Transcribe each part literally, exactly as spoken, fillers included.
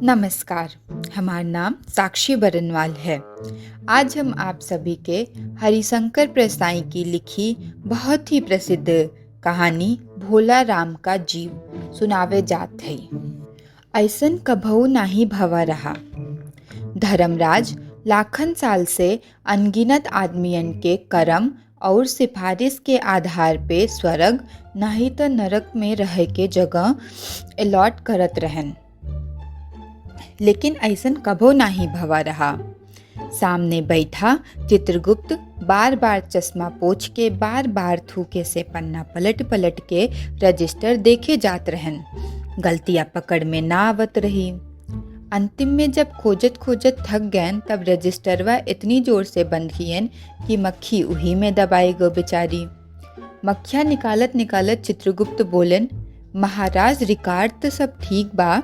नमस्कार, हमार नाम साक्षी बरनवाल है। आज हम आप सभी के हरिशंकर परसाई की लिखी बहुत ही प्रसिद्ध कहानी भोला राम का जीव सुनावे जात हई। ऐसन कभऊ नाहीं भवा रहा। धर्मराज लाखन साल से अनगिनत आदमियन के करम और सिफारिश के आधार पे स्वर्ग नाहीं त नरक में रहे के जगह अलॉट करत रहन, लेकिन ऐसन कभो नाहीं भवा रहा। सामने बैठा चित्रगुप्त बार बार चश्मा पोंछ के, बार बार थूके से पन्ना पलट पलट के रजिस्टर देखे जात रहन। गलतियां पकड़ में ना आवत रही। अंतिम में जब खोजत खोजत थक गयन, तब रजिस्टरवा इतनी जोर से बंद कियन कि मक्खी उही में दबाई गो बेचारी। मक्खिया निकालत निकालत चित्रगुप्त बोलन, "महाराज, रिकॉर्ड त सब ठीक बा।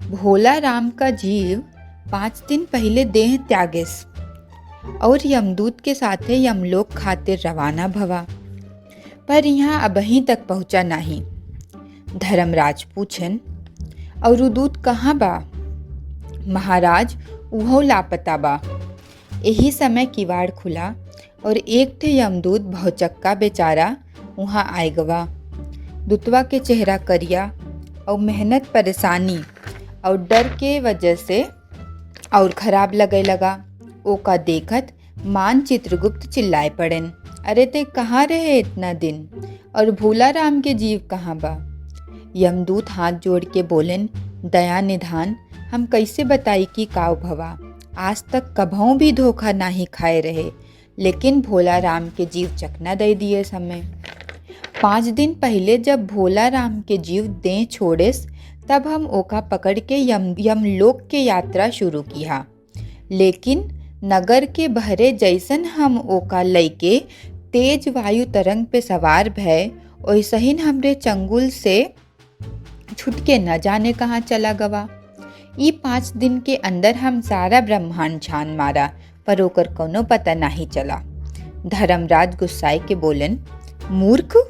भोला राम का जीव पाँच दिन पहिले देह त्यागेस और यमदूत के साथे यमलोक खातिर रवाना भवा, पर इहाँ अबहीं तक पहुँचा नाहीं।" धर्मराज पूछन, "और उ दूत कहाँ बा?" "महाराज, उहो लापता बा।" एही समय किवाड़ खुला और एक ठे यमदूत भौचक्का बेचारा उहाँ आए गवा। दूतवा के चेहरा करिया और मेहनत, परेशानी और डर के वजह से और खराब लगे लगा। ओका देखत मान चित्रगुप्त चिल्लाए पड़ेन, "अरे, ते कहाँ रहे इतना दिन? और भोला राम के जीव कहाँ बा?" यमदूत हाथ जोड़ के बोलेन, "दया निधान, हम कैसे बताई कि काव भवा? आज तक कभऊ भी धोखा नाहीं खाए रहे, लेकिन भोला राम के जीव चकना दे दिए समय। पाँच दिन पहिले जब भोला राम के जीव देह छोड़ेस, तब हम ओका पकड़ के यम, यमलोक के यात्रा शुरू किहा। लेकिन नगर के बहरे जैसन हम ओका लइके तेज वायु तरंग पे सवार भय, ओइसहिन हमरे चंगुल से छुटके न जाने कहाँ चला गवा। ई पाँच दिन के अंदर हम सारा ब्रह्मांड छान मारा, पर ओकर कौनो पता नाहीं चला।" धर्मराज गुस्साए के बोलन, "मूर्ख,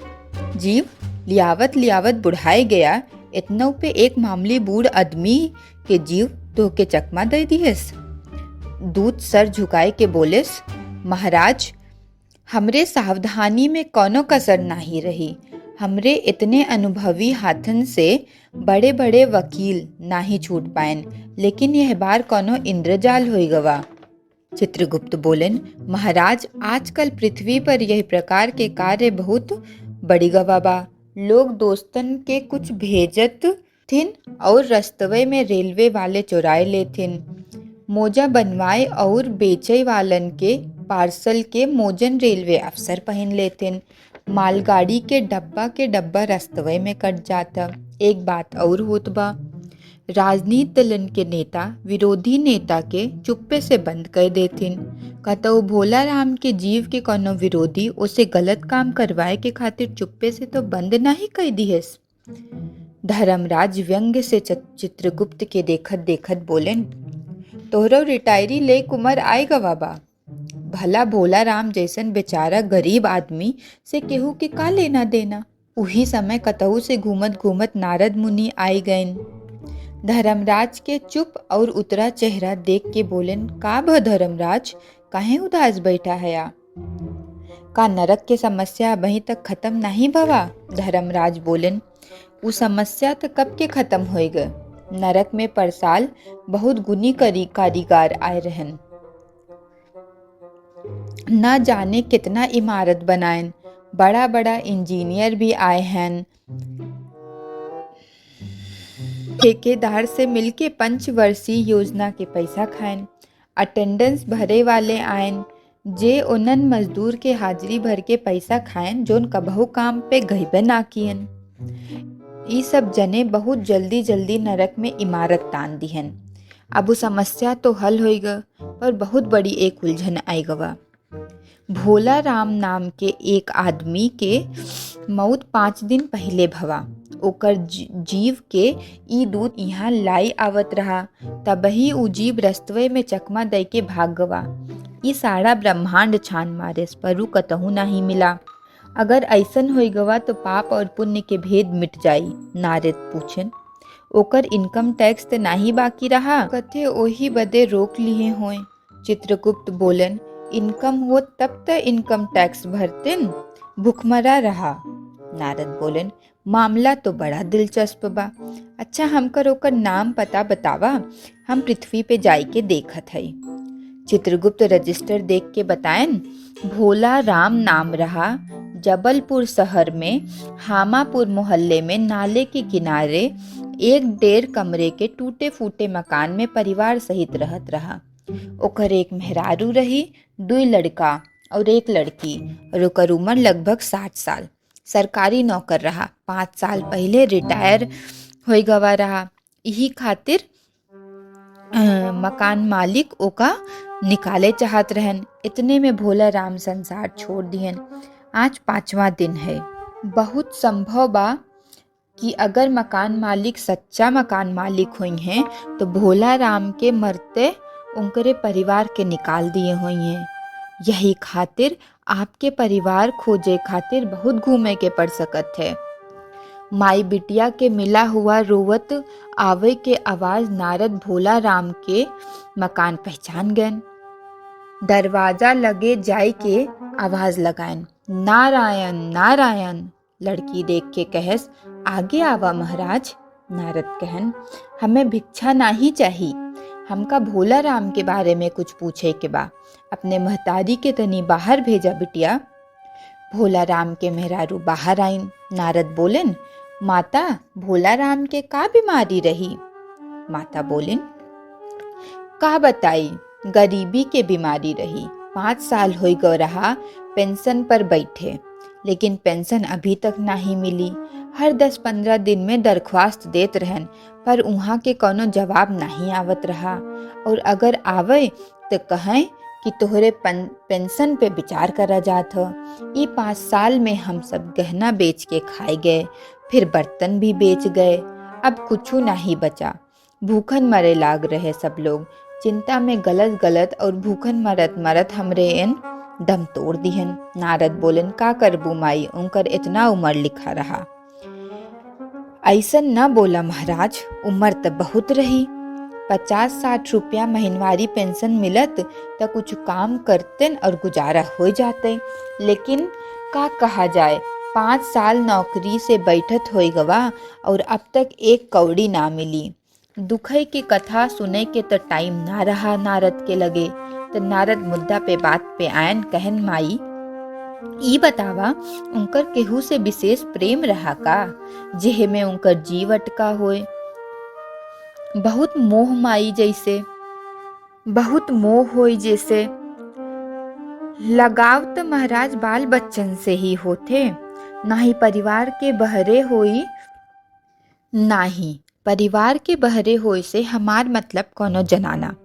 जीव लियावत लियावत बुढ़ाए गया, इतनौ पे एक मामूली बूढ़ आदमी के जीव तोहके चकमा दे दिहस?" दूत सर झुकाए के बोलेस, "महाराज, हमरे सावधानी में कौनो कसर नाहीं रही। हमरे इतने अनुभवी हाथन से बड़े-बड़े वकील नाहीं छूट पाएन, लेकिन यह बार कौनो इंद्रजाल होई गवा।" चित्रगुप्त बोलेन, "महाराज, आजकल पृथ्वी पर यह प्रकार के कार्य बहुत बढ़ी गवा बा। लोग दोस्तन के कुछ भेजत थिन और रस्तवे में रेलवे वाले चोराए लेथिन। मोजा बनवाए और बेचे वालन के पार्सल के मोजन रेलवे अफसर पहिन लेथिन। मालगाड़ी के डब्बा के डब्बा रस्तवे में कट जाता। एक बात और होत बा, राजनीति दलन के नेता विरोधी नेता के चुप्पे से बंद कर देथिन। कतौ भोला राम के जीव के कौनो विरोधी ओसे गलत काम करवाए के खातिर चुप्पे से तो बंद नाहीं कर दिहेस।" धर्मराज व्यंग्य से च-, चित्रगुप्त के देखत देखत बोलेन, "तोहरो रिटायरी ले क उमर आए गवा बा। भला भोला राम जैसन बेचारा गरीब आदमी से केहू के का लेना देना?" उही समय कतहू से घूमत घूमत नारद मुनि आए गएन। धर्मराज के चुप और उतरा चेहरा देख के बोलेन, "का भ धर्मराज, काहे उदास बैठा हया?" "का नरक के समस्या अबहीं तक खतम नाहीं भवा?" धर्मराज बोलेन, "उ समस्या त कब के खतम होइगा। नरक में परसाल बहुत गुनी करी-, कारीगर आए रहन। ना जाने कितना इमारत बनाएन, बड़ा-बड़ा इंजीनियर भी आए हन। ठेकेदार से मिलके पंचवर्षीय योजना के पैसा खाएन। अटेंडेंस भरे वाले आएन, जे ओनन मजदूर के हाजिरी भर के पैसा खाएन, जोन कबहू काम पे गइबे ना कियन। ई सब जने बहुत जल्दी-जल्दी नरक में इमारत तान दिहन। अब उ समस्या तो हल होइगा, पर बहुत बड़ी एक उलझन आइ गवा। भोला राम नाम के एक आदमी के मौत पाँच दिन पहिले भवा। ओकर जी-, जीव के ई दूत इहाँ लाई आवत रहा, तबही उ जीव रस्तवे में चकमा दइके भाग गवा। ई सारा ब्रह्मांड छान मारेस, पर उ कतहूँ नाहीं मिला। अगर अइसन होइ गवा, तो पाप और पुण्य के भेद मिट जाई?" नारद पूछेन। ओकर income tax त नाही बाकी रहा? कथे ओही बदे रोक लिहे होय। चित्रगुप्त बोलन, "Income होत तब त income tax भरतेन, भुखमरा रहा।" नारद बोलन, "मामला तो बड़ा दिलचस्प बा। अच्छा, हमकर ओकर नाम पता बतावा, हम पृथ्वी पे जाइके देखत हई।" चित्रगुप्त register देख के बताएन, "भोला राम नाम रहा, जबलपुर शहर में हामापुर मोहल्ले में नाले के किनारे एक डेढ़ कमरे के टूटे फूटे मकान में परिवार सहित रहत रहा। ओकर एक मेहरारू रही, दुई लड़का और एक लड़की, और ओकर उम्र लगभग साठ साल। सरकारी नौकर रहा, पाँच साल पहिले retire होइ गवा रहा। इही खातिर, अ, मकान मालिक ओका निकाले चाहत रहन। इतने में भोला राम संसार छोड़ दिहन। आज पाँचवा दिन है। बहुत संभव बा कि अगर मकान मालिक सच्चा मकान मालिक होइहें, तो भोला राम के मरते उनकरे परिवार के निकाल दिए होइहें। यही खातिर आपके परिवार खोजे खातिर बहुत घूमे के पड़ सकत है।" माई बिटिया के मिला हुआ रोवत आवे के आवाज नारद भोला राम के मकान पहचान गएन। दरवाजा लगे जाए के आवाज लगाएन, "नारायण, नारायण।" लड़की देख के कहेस, "आगे आवा महाराज।" नारद कहन, "हमें भिक्षा नाही चाही, हमका भोला राम के बारे में कुछ पूछे के बा। अपने महतारी के तनी बाहर भेजा बिटिया।" भोला राम के मेहरारू बाहर आइन। नारद बोलेन, "माता, भोला राम के का बीमारी रही?" माता बोलिन, "का बताई, गरीबी के बीमारी रही। पाँच साल होइ गो रहा पेंशन पर बैठे, लेकिन पेंशन अभी तक नाही मिली। हर दस पन्द्रह दिन में दरख्वास्त देत रहन, पर उहाँ के कौनो जवाब नाही आवत रहा, और अगर आवे त कहें कि तोहरे पन-, पेंशन पे विचार करा जात ह। ई पाँच साल में हम सब गहना बेच के खाए गए, फिर बर्तन भी बेच गए, अब कुछू नाही बचा।" भूखन मरे लाग रहे सब लोग। चिंता में गलत गलत और भूखन मरत मरत हमरे एन दम तोड़ दिहन। नारद बोलन, "का करबू माई, उनकर इतना उम्र लिखा रहा।" "ऐसन न बोला महाराज, उम्र त बहुत रही। पचास साठ रुपया महीनवारी पेंशन मिलत त कुछ काम करतेन और गुजारा हो जाते, लेकिन का कहा जाए, पाँच साल नौकरी से बैठत होई गवा और अब तक एक कौड़ी ना मिली।" दुखई के कथा सुने के त टाइम ना रहा नारद के लगे, त नारद मुद्दा पे बात पे आयन, कहन, "माई, ई बतावा, उनकर केहू से विशेष प्रेम रहा का, जेह में उनकर जीव अटका होए? बहुत मोह माई जैसे, बहुत मोह होई जैसे। लगाव त महाराज बाल बच्चन से ही होथे, नाही परिवार के बहरे होई।" "नाही, परिवार के बहरे होए से हमार मतलब कौनो जनाना।"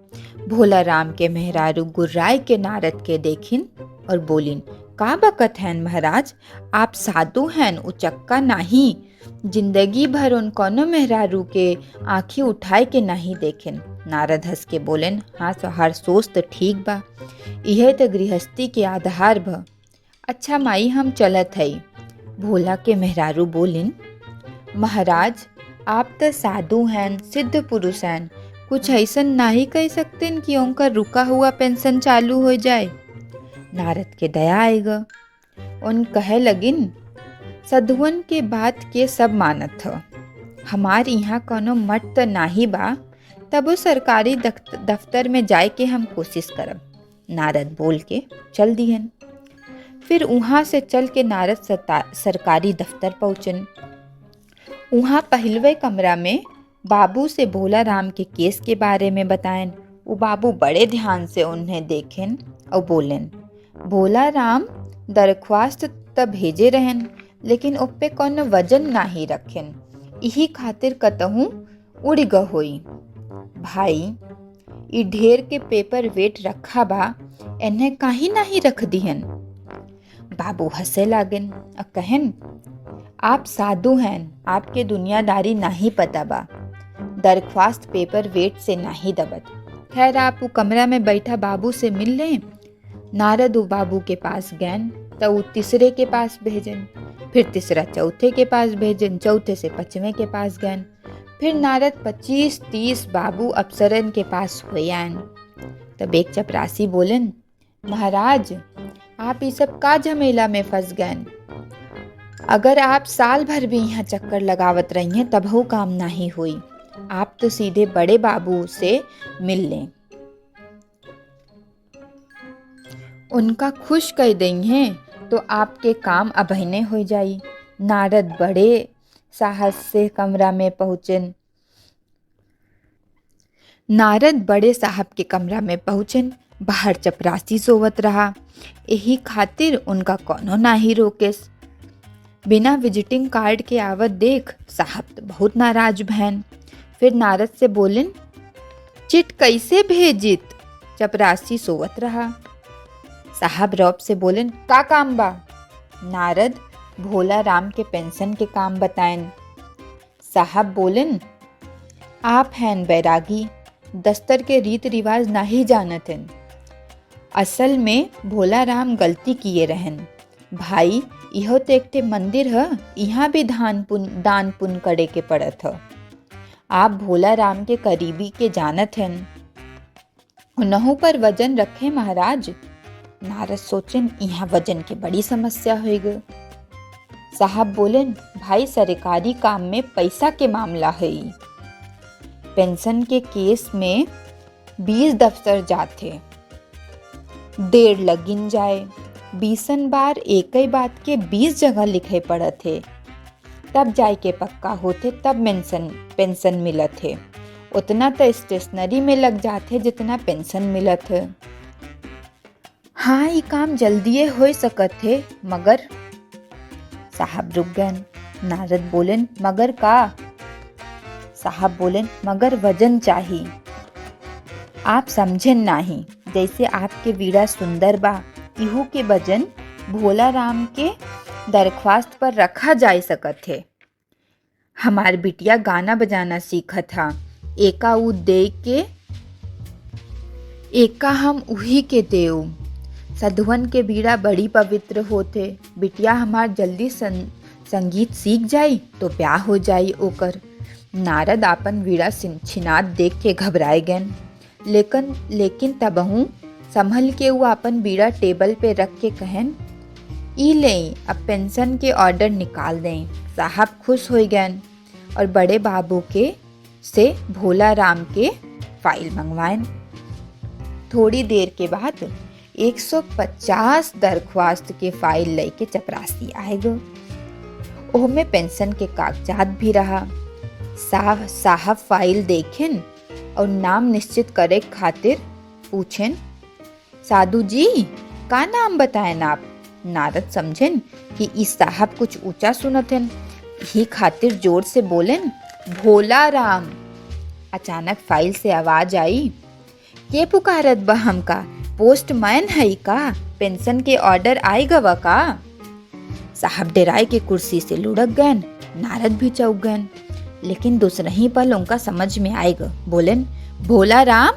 भोला राम के मेहरारू गुर्राए के नारद के देखिन और बोलिन, "का बकत हैन महाराज, आप साधु हैन, उचक्का नाही। जिंदगी भर उन कौनो मेहरारू के आँखी उठाए के नाही देखेन।" नारद हंस के बोलेन, "हाँ, तोहार सोच त ठीक बा, इहे त गृहस्थी के आधार भ।" "अच्छा माई, हम चलत हई।" भोला के मेहरारू बोलिन, "महाराज, आप त साधु हैन, सिद्ध पुरुष हैन, कुछ ऐसन नाही कह सकतेन कि उनकर रुका हुआ पेंशन चालू हो जाए?" नारद के दया आएगा। उन कहे लगिन, "सधुवन के बात के सब मानत ह। हमार इहाँ कौनो मठ त नाही बा, तबो सरकारी दफ्त-, दफ्तर में जाए के हम कोशिश करब।" नारद बोल के चल दिहन। फिर उहाँ से चल के नारद सता-, सरकारी दफ्तर पहुँचन। उहाँ पहिलवे कमरा में बाबू से भोला राम के केस के बारे में बताएन। उ बाबू बड़े ध्यान से उन्हें देखेन और बोलेन, "भोला राम दरख्वास्त त भेजे रहेन, लेकिन ओपे कौनो वजन नाही रखेन, इही खातिर कतहूँ उड़ि ग होई। भाई, ई ढेर के paper weight रखा बा, एन्हें काहे नाही रख दिहन?" बाबू हंसे लागेन और कहेन, "आप साधु हैन, आपके दुनियादारी नाही पता बा। दरख्वास्त paper weight से नाही दबत।" खैर, आप उ कमरा में बैठा बाबू से मिल लें। नारद उ बाबू के पास गएन, त उ तीसरे के पास भेजेन, फिर तीसरा चौथे के पास भेजेन, चौथे से पचवें के पास गएन। फिर नारद पच्चीस तीस बाबू अफसरन के पास होइ आएन। तब एक चपरासी बोलेन, महाराज, आप ई सब का झमेला में फंस गएन? अगर आप साल भर भी यहाँ चक्कर लगावत रहिहें, तबहू काम नाहीं होई। आप तो सीधे बड़े बाबू से मिल लें। उनका खुश कइ देइहें, तो आपके काम अबहिने होइ जाई। नारद बड़े साहस से कमरा में पहुँचेन। नारद बड़े साहब के कमरा में पहुँचेन। बाहर चपरासी सोवत रहा, एही खातिर उनका कौनो नाहीं रोकेस। बिना विजिटिंग कार्ड के आवत देख साहब तो बहुत नाराज भएन। फिर नारद से बोलेन, "चिट कइसे भेजित?" चपरासी सोवत रहा। साहब रौब से बोलेन, "का काम बा?" नारद भोला राम के पेंशन के काम बताएन। साहब बोलेन, "आप हएन बैरागी, दस्तर के रीत रिवाज नाहीं जानत हएन। असल में भोला राम गलती किए रहेन। भाई, इहो तो एक ठे मंदिर ह, इहाँ भी दान पुन, दान पुन करे के पड़त ह। आप भोला राम के करीबी के जानत हएन। उनहू पर वजन रखे महाराज।" नारद सोचेन, "इहाँ वजन के बड़ी समस्या होइगे।" साहब बोलेन, "भाई, सरकारी काम में पैसा के मामला है ई। पेंशन के केस में बीस दफ्तर जाथे, डेढ़ लगिन जाए, बीसन बार एकई बात के बीस जगह लिखे पड़त हे, तब जाए के पक्का होथे, तब मेंशन, पेंशन मिलत हे। उतना त स्टेशनरी में लग जाथे, जितना पेंशन मिलत हे।" "हाँ, ई काम जल्दिए होइ सकत हे, मगर," साहब रुक गएन। नारद बोलेन, "मगर का?" साहब बोलेन, "मगर वजन चाही। आप समझेन नाहीं, जैसे आपके वीड़ा सुंदर बा, इहू के वजन भोला राम के दरख्वास्त पर रखा जाए सकत हे। हमार बिटिया गाना बजाना सीखत हा, एका ऊ दे के, एका हम उही के देव। सधुवन के बीड़ा बड़ी पवित्र होथे। बिटिया हमार जल्दी सं-, संगीत सीख जाई तो ब्याह हो जाई ओकर।" नारद आपन वीड़ा सिन-, छिनात देख के घबराए गएन। लेकिन, लेकिन तबहूँ संभल के ऊ आपन बीड़ा टेबल पे रख के कहेन, "ई लेई, अब पेंशन के ऑर्डर निकाल देई।" साहब खुश होइ गएन और बड़े बाबू के से भोला राम के फाइल मंगवाएन। थोड़ी देर के बाद एक सौ पचास दरख्वास्त के फाइल लेके चपरासी आए गो। ओहमे पेंशन के कागजात भी रहा। साह-, साहब फाइल देखेन और नाम निश्चित करे खातिर पूछेन, "साधु जी, का नाम बताएन आप?" नारद समझेन कि ई साहब कुछ ऊंचा सुनत हन, यही खातिर जोर से बोलेन, "भोला राम।" अचानक फाइल से आवाज आई, "के पुकारत बा हमका? पोस्टमैन हई का? पेंशन के ऑर्डर आइ गवा का?" साहब डेराए के कुर्सी से लुढ़क गएन, नारद भी चौंक गएन। लेकिन दूसरही पल उनका समझ में आए ग, बोलेन, "भोला राम,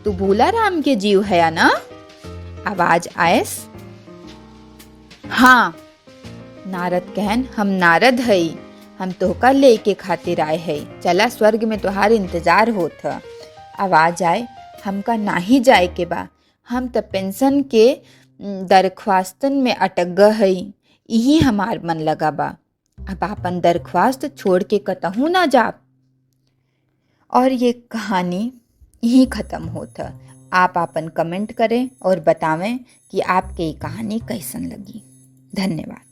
तू भोला राम के जीव हया ना?" आवाज आयस, "हाँ।" नारद कहन, "हम नारद हई, हम तोहका लेके खातिर आए हई। चला, स्वर्ग में तोहार इंतजार होत ह।" आवाज आए, "हमका नाही जाए के बा, हम त पेंशन के, उम, दरख्वास्तन में अटक ग हई, इही हमार मन लगा बा। अब आपन दरख्वास्त छोड़ के कतहूँ ना जाब।" और ये कहानी यहीं ख़त्म होत ह। आप आपन कमेंट करें और बतावें कि आपके ये कहानी कैसन लगी। धन्यवाद।